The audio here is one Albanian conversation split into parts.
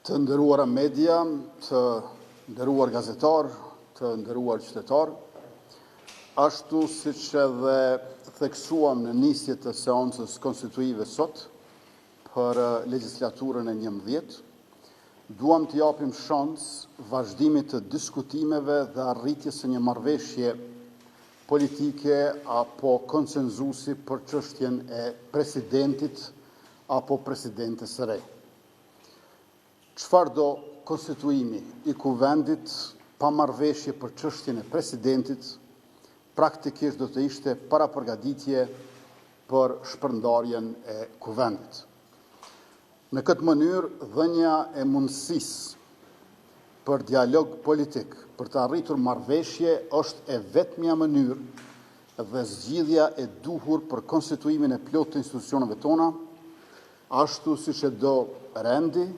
Të nderuara media, të nderuar gazetarë, të nderuar qytetarë, ashtu siç edhe theksuam në nisje të seancës konstituive sot për legjislaturën e 11, duam t'i japim shans vazhdimit të diskutimeve dhe arritjes së një marrëveshje politike apo konsenzusi për çështjen e presidentit apo presidentes së re. Çfarëdo konstituimi i Kuvendit pa marrëveshje për çështjen e presidentit, praktikisht do të ishte parapërgatitje për shpërndarjen e Kuvendit. Në këtë mënyrë, dhënia e mundësisë për dialog politik, për të arritur marrëveshje, është e vetmja mënyrë dhe zgjidhja e duhur për konstituimin e plotë të institucioneve tona, ashtu siç e do rendi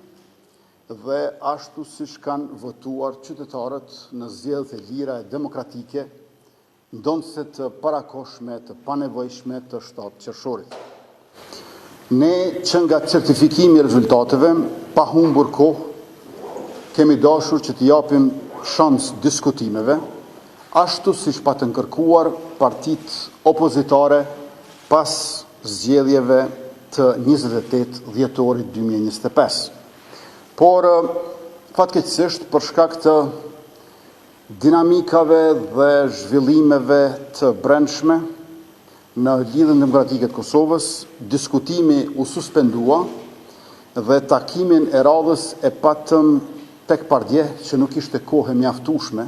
dhe ashtu siç kanë votuar qytetarët në zgjedhjet e lira e demokratike, ndonëse të parakohshme, të panevojshme të 7 qershorit. Ne që nga certifikimi i rezultateve, pa humbur kohë, kemi dashur që t'i japim shans diskutimeve, ashtu siç patën kërkuar partitë opozitare pas zgjedhjeve të 28 dhjetorit 2025. Por, fatkeqësisht, për shkak të dinamikave dhe zhvillimeve të brendshme në Lidhjen Demokratike të Kosovës, diskutimi u suspendua dhe takimin e radhës e patëm tek pardje që nuk ishte kohë e mjaftueshme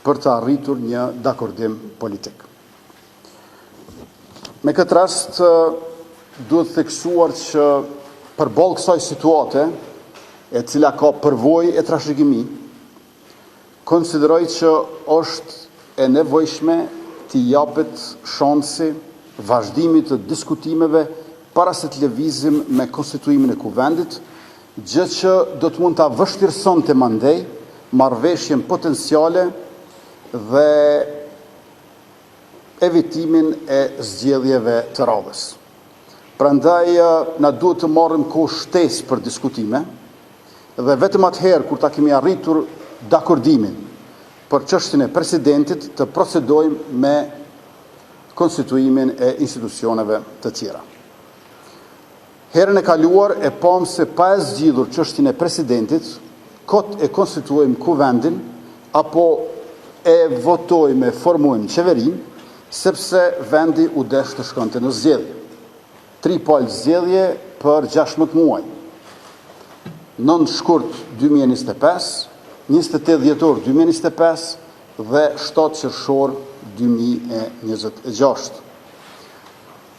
për të arritur një dakordim politik. Me këtë rast duhet theksuar që përballë kësaj situate, e cila ka përvojë e trashëgimi, konsideroj që është e nevojshme t'i japet shansi vazhdimit të diskutimeve para se të lëvizim me konstituimin e Kuvendit, gjë që do të mund ta vështirësonte mandej marrëveshjen potenciale dhe evitimin e zgjedhjeve të radhës. Prandaj na duhet të marrim kohë shtesë për diskutime dhe vetëm atëherë kur ta kemi arritur dakordimin për çështjen e presidentit të procedojmë me konstituimin e institucioneve të tjera. Herën e kaluar e pamë se pa e zgjidhur çështjen e presidentit, kot e konstituojmë kuvendin apo e votojmë e formojmë qeverinë, sepse vendi u desh të shkonte në zgjedhje. Tri palë zgjedhje për 16 muaj. 9 shkurt 2025, 28 dhjetor 2025 dhe 7 qershor 2026.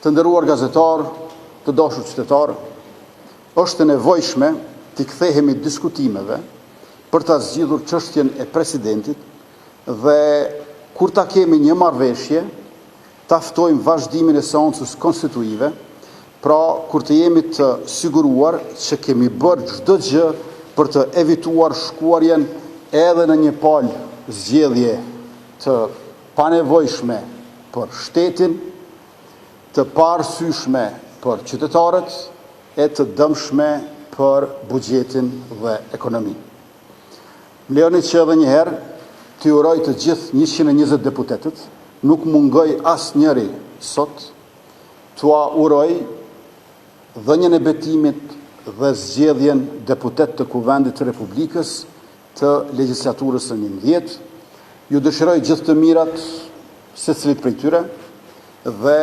Të nderuar gazetarë, të dashur qytetarë, është e nevojshme t'i kthehemi diskutimeve për ta zgjidhur çështjen e presidentit dhe kur ta kemi një marrëveshje, ta ftojmë vazhdimin e seancës konstituive, pra kur të jemi të siguruar që kemi bërë çdo gjë për të evituar shkuarjen edhe në një palë zgjedhje të panevojshme për shtetin, të paarsyeshme për qytetarët e të dëmshme për buxhetin dhe ekonominë. Më lejoni që edhe një herë t'i uroj të gjithë 120 deputetët, nuk mungoi asnjëri sot, t'ua uroj dhënien e betimit dhe zgjedhjen deputet të Kuvendit të Republikës të legjislaturës së 11. Ju dëshiroj gjithë të mirat secilit prej tyre dhe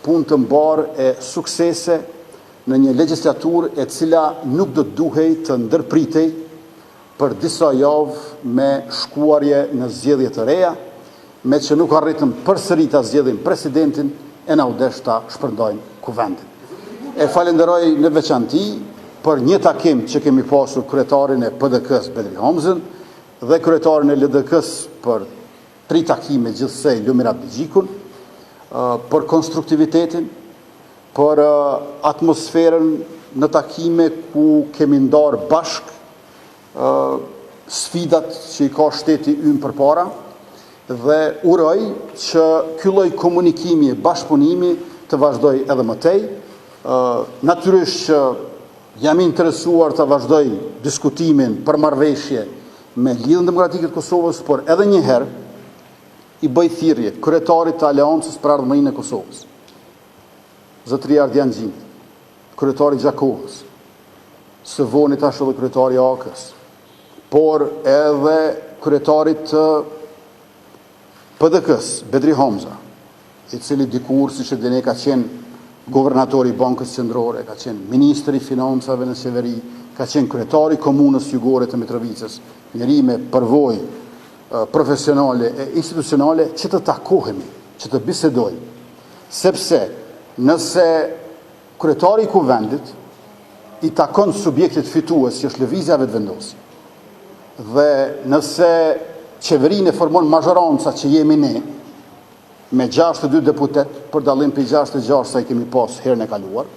punë të mbarë e suksese në një legjislaturë e cila nuk do të duhej të ndërpritej për disa javë me shkuarje në zgjedhje të reja, meqë nuk arritëm përsëri ta zgjedhim presidentin e na u desh ta shpërndajmë kuvendin. E falenderoj në veçanti për një takim që kemi pasur kryetarin e PDK-s Bedri Hamzën dhe kryetarin e LDK-s për tri takime gjithsej Lumir Abdixhikun, për konstruktivitetin, për atmosferën në takime ku kemi ndarë bashkë sfidat që i ka shteti ynë përpara dhe uroj që ky lloj komunikimi e bashkëpunimi të vazhdojë edhe më tej. Natyrisht që Jam i interesuar ta vazhdoj diskutimin për marrëveshje me Lidhjen Demokratike të Kosovës, por edhe një herë i bëj thirrje kryetarit të Aleancës për Ardhmërinë e Kosovës, zotëri Ardian Gjini, kryetari i Gjakovës, së voni tash edhe kryetari i AAK-së, por edhe kryetarit të PDK-së, Bedri Hamza, i cili dikur, siç e dini, ka qenë guvernator i Bankës Qendrore, ka qenë ministër i Financave në qeveri, ka qenë kryetar i Komunës Jugore të Mitrovicës, njeri me përvojë profesionale e institucionale që të takohemi, që të bisedojmë. Sepse nëse kryetari i Kuvendit i takon subjektit fitues që është Lëvizja Vetëvendosje, dhe nëse qeverinë e formon mazhoranca që jemi ne, me 62 deputet, për dallim prej 66 sa i kemi pas herën e kaluar,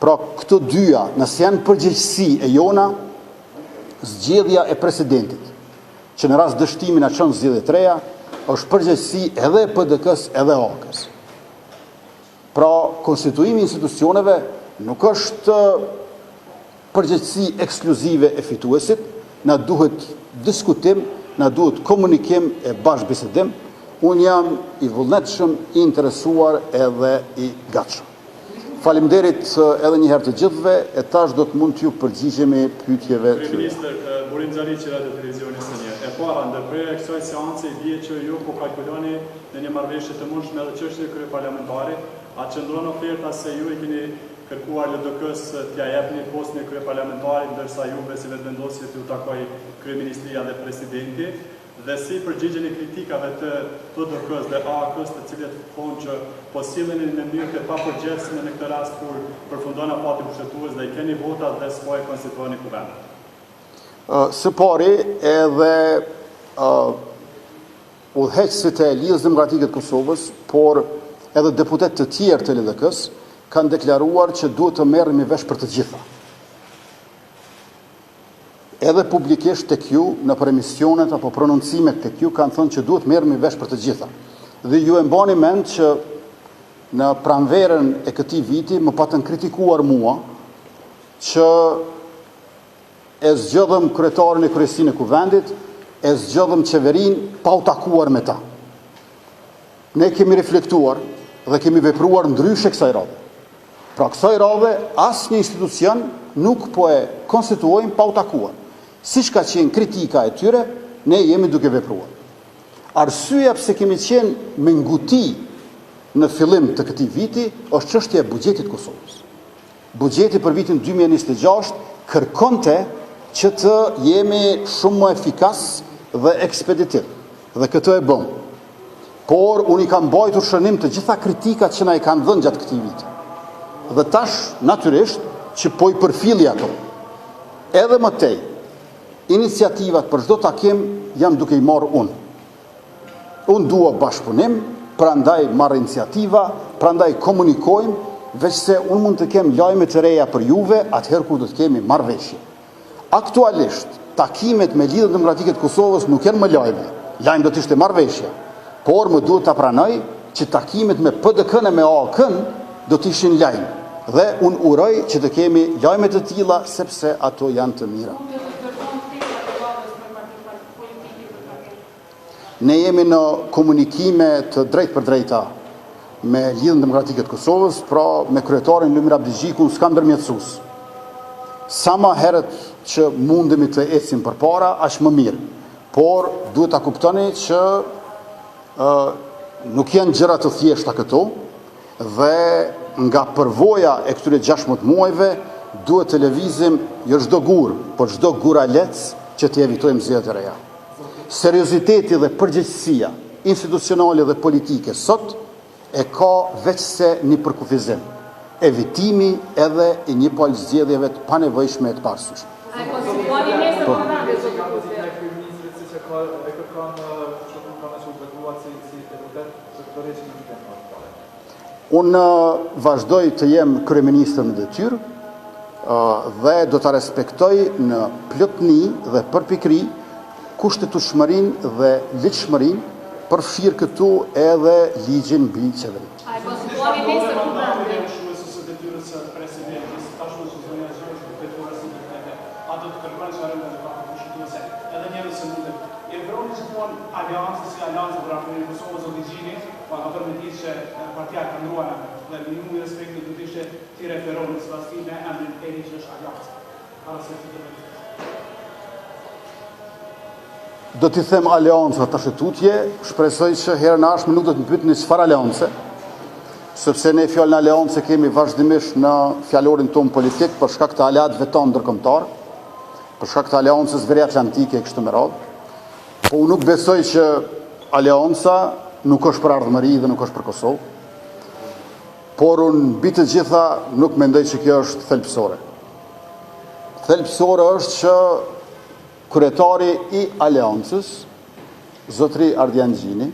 pra këto dyja, nëse janë përgjegjësi e jona, zgjedhja e presidentit, që në rast dështimi na çon zgjedhje të reja, është përgjegjësi edhe e PDK-së edhe AAK-së. Pra, konstituimi i institucioneve nuk është përgjegjësi ekskluzive e fituesit, na duhet diskutim, na duhet komunikim e bashkëbisedim, unë jam i vullnetshëm, i interesuar edhe i gatshëm. Faleminderit edhe një herë të gjithëve, e tash do të mund t'ju përgjigjemi pyetjeve tuaja. Kryeministër, Burim Zariqi, Radio Televizioni S1. E para, ndërprerja e kësaj seance i bie që ju po kalkuloni në një marrëveshje të mundshme edhe çështjen e kryeparlamentarit, a qëndron oferta se ju i keni kërkuar LDK-së t'ia jepni postin e kryeparlamentarit ndërsa juve si Vetëvendosje t'ju takojë kryeministria dhe presidenti dhe si i përgjigjeni kritikave të PDK-së dhe AAK-së të cilët thonë që po silleni në mënyrë të papërgjegjshme në këtë rast kur përfundon afati kushtetues dhe i keni votat dhe s'po e konstituoni Kuvendin. Së pari edhe Udhëheqësit e Lidhjes Demokratike të Kosovës, por edhe deputetë të tjerë të LDK-së, kanë deklaruar që duhet të merremi vesh për të gjitha. Edhe publikisht tek ju, nëpër emisionet apo prononcimet tek ju, kanë thënë që duhet të merremi vesh për të gjitha. Dhe ju e mbani mend që në pranverën e këtij viti më patën kritikuar mua që E zgjodhëm kryetarin e kryesinë e Kuvendit, e zgjodhëm qeverinë pa u takuar me ta. Ne kemi reflektuar dhe kemi vepruar ndryshe kësaj radhe. Pra kësaj radhe asnjë institucion nuk po e konstituojmë pa u takuar. Siç ka qenë kritika e tyre, ne jemi duke vepruar. Arsyeja pse kemi qenë me nguti në fillim të këtij viti është çështja e buxhetit të Kosovës. Buxheti për vitin 2026 kërkonte që të jemi shumë më efikas dhe ekspeditiv. Dhe këtë e bëmë. Por unë i kam mbajtur shënim të gjitha kritikat që na i kanë dhënë gjatë këtij viti. Dhe tash, natyrisht, që po i përfilli ato. Edhe më tej, iniciativat për çdo takim jam duke i marrë unë. Unë dua bashkëpunim, prandaj marr iniciativa, prandaj komunikojmë, veçse unë mund të kem lajme të reja për juve atëherë kur do të kemi marrëveshje. Aktualisht, takimet me Lidhjen Demokratike të Kosovës nuk janë më lajme. Lajm do të ishte marrëveshja. Por më duhet ta pranoj që takimet me PDK-në e me AAK-në do të ishin lajm. Dhe unë uroj që të kemi lajme të tilla sepse ato janë të mira. Ne jemi në komunikime të drejtpërdrejta me Lidhjen Demokratike të Kosovës, pra me kryetarin Lumir Abdixhikun s'ka ndërmjetësues. Sa ma herët që mundemi të ecim përpara, aq më mirë. Por duhet ta kuptoni që ë nuk janë gjëra të thjeshta këto dhe nga përvoja e këtyre 16 muajve duhet të lëvizim jo çdo gur, por çdo guralec që të evitojmë zgjedhjet e reja. Serioziteti dhe përgjegjësia institucionale dhe politike sot e ka veçse një përkufizim, evitimi edhe i një palë zgjedhjeve të panevojshme e të paarsyeshme. A e konstituoni nesër Po. Kuvendin, zoti Kurti? Kryeministrit siç e ka e kërkon Shkumbin që u betua si si deputet të dorëheqjen e tij. Unë vazhdoj të jem kryeministër në detyrë dhe do ta respektoj në plotni dhe përpikëri kushtetutshmërinë dhe ligjshmërinë, përfshirë këtu edhe ligjin mbi qeverinë. A e konstituoni nesër Kuvendin? do të kërkoni sqarim nga Gjykata Kushtetuese? Edhe një nëse mundet. I referoheni gjithmonë Aleancës si Aleanca për Ardhmërinë e Kosovës, zoti Gjini, po ka bërë me dije që partia ka ndruar emrin dhe minimumi i respektit do të ishte t'i referoheni sipas tij me emrin e ri që është Aleanca. Para se të bëjmë. Do t'i them aleanca tash e tutje, shpresoj që herën e ardhshme nuk do të më pyetni çfarë aleance, sepse ne fjalën aleancë e kemi vazhdimisht në fjalorin tonë politik për shkak të aleatëve tanë ndërkombëtar, për shkak të aleancës veriatlantike e kështu me radhë. Po unë nuk besoj që aleanca nuk është për ardhmëri dhe nuk është për Kosovë. Por unë mbi të gjitha nuk mendoj që kjo është thelbësore. Thelbësore është që kryetari i Aleancës, zotri Ardian Gjini,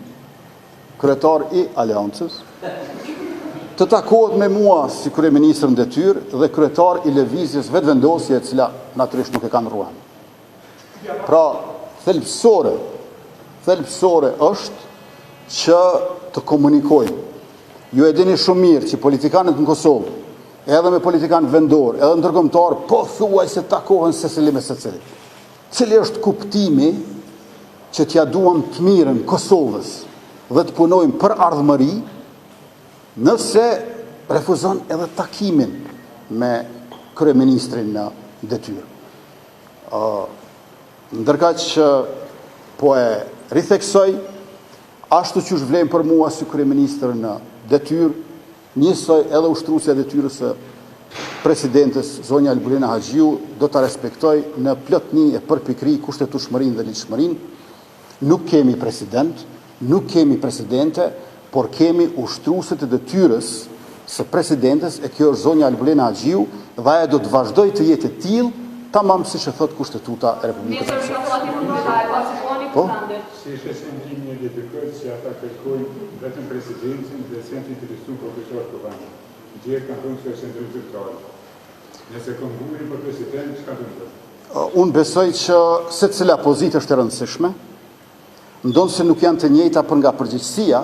kryetar i Aleancës, të takohet me mua si kryeministër në detyrë dhe kryetar i Lëvizjes Vetëvendosje, e cila natyrisht nuk e ka ndrruar. Pra, thelbësore, thelbësore është që të komunikojmë. Ju e dini shumë mirë që politikanët në Kosovë, edhe me politikanë vendor, edhe ndërkombëtar, pothuajse takohen secili me secilin. Cili është kuptimi që t'ia duam të mirën Kosovës dhe të punojmë për ardhmëri, nëse refuzon edhe takimin me kryeministrin në detyrë. Ndërkaq po e ritheksoj, ashtu qysh vlen për mua si kryeministër në detyrë, njësoj edhe ushtruesja e detyrës së presidentes zonja Albulena Haxhiu do ta respektojë në plotni e përpikëri kushtetutshmërinë dhe ligjshmërinë. Nuk kemi president, nuk kemi presidente, por kemi ushtruese të detyrës së presidentes e kjo është zonja Albulena Haxhiu dhe ajo do të vazhdojë të jetë e tillë tamam siç e thotë Kushtetuta e Republikës së Kosovës. Po? Si ishte qëndrimi i LDK-së që ata kërkojnë vetëm presidencën dhe s'janë të interesuar për kryetar të Kuvendit? Dje kanë thënë se është qëndrim zyrtar. Nëse këmbëngulin për president, çka do të ndodhë? Unë besoj që secila pozitë është e rëndësishme, ndonëse nuk janë të njëjta për nga përgjegjësia,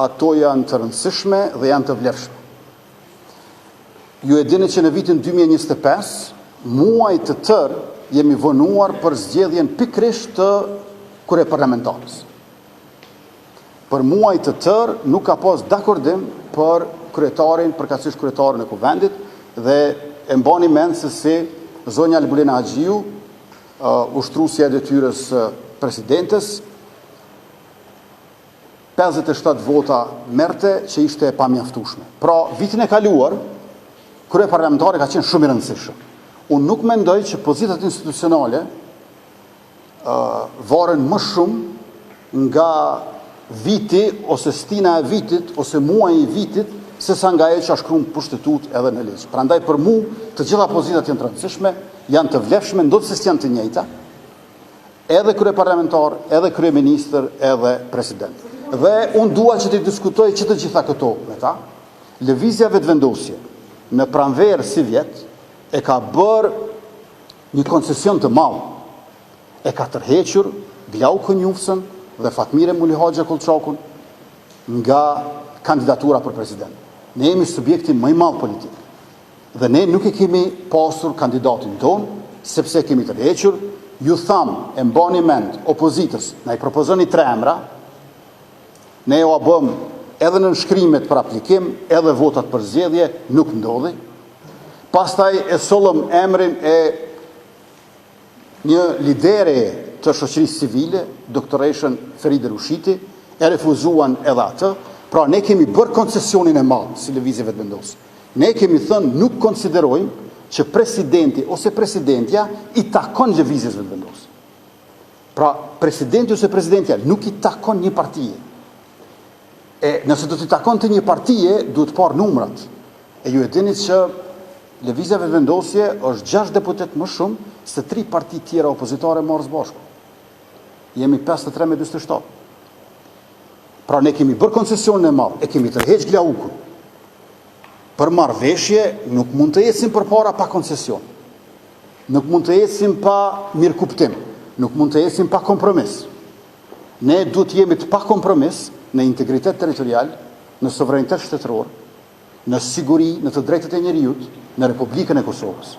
ato janë të rëndësishme dhe janë të vlefshme. Ju e dini që në vitin 2025, muaj të tërë jemi vonuar për zgjedhjen pikërisht të kryeparlamentares. Për muaj të tërë nuk ka pas dakordim për kryetarin, përkatësisht kryetaren e Kuvendit dhe e mbani mend se si zonja Albulena Haxhiu, ushtruesja e detyrës së presidentes, 57 vota merrte që ishte e pamjaftueshme. Pra, vitin e kaluar, kryeparlamentari ka qenë shumë i rëndësishëm. Unë nuk mendoj që pozitat institucionale varen më shumë nga viti ose stina e vitit ose muaji i vitit se sa nga ajo që shkruan në Kushtetutë edhe në ligj. Prandaj për mu të gjitha pozitat janë të rëndësishme, janë të vlefshme, ndonëse s'janë të njëjta, edhe kryeparlamentar, edhe kryeministër, edhe president. Dhe unë dua që t'i diskutoj që të gjitha këto me ta. Lëvizja Vetëvendosje në pranverë sivjet e ka bërë një koncesion të madh. E ka tërhequr Glauk Konjufcën dhe Fatmire Mullihaxha Kollçakun nga kandidatura për president. Ne jemi subjekti më i madh politik. Dhe ne nuk e kemi pasur kandidatin tonë, sepse e kemi tërhequr, ju thamë, e mbani mend, opozitës, na i propozoni tre emra, ne ua bëmë edhe nënshkrimet për aplikim, edhe votat për zgjedhje, nuk ndodhi. Pastaj e sollëm emrin e një lidere të shoqërisë civile, doktoreshën Feride Rushiti, e refuzuan edhe atë. Pra ne kemi bërë koncesionin e madh si Lëvizje Vetëvendosje. Ne kemi thënë nuk konsiderojmë që presidenti ose presidentja i takon Lëvizjes Vetëvendosje. Pra, presidenti ose presidentja nuk i takon një partie. E nëse do t'i takonte një partie, duhet parë numrat. E ju e dini që Lëvizja Vetëvendosje është 6 deputetë më shumë se tri parti tjera opozitare marrë së bashku. Jemi 53 me 47. Pra ne kemi bërë koncesionin e madh, e kemi tërheq Glaukun. Për marrëveshje nuk mund të ecim përpara pa koncesion. Nuk mund të ecim pa mirëkuptim, nuk mund të ecim pa kompromis. Ne duhet të jemi të pa kompromis në integritet territorial, në sovranitet shtetëror, në siguri, në të drejtat e njeriut, në Republikën e Kosovës,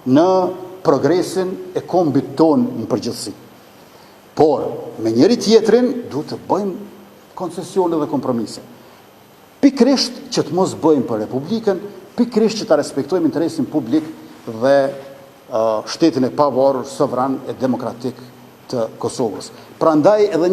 në progresin e kombit tonë në përgjithësi. Por, me njëri-tjetrin duhet të bëjmë koncesione dhe kompromise. Pikërisht që të mos bëjmë për Republikën, pikërisht që ta respektojmë interesin publik dhe shtetin e pavarur, sovran e demokratik të Kosovës. Prandaj edhe.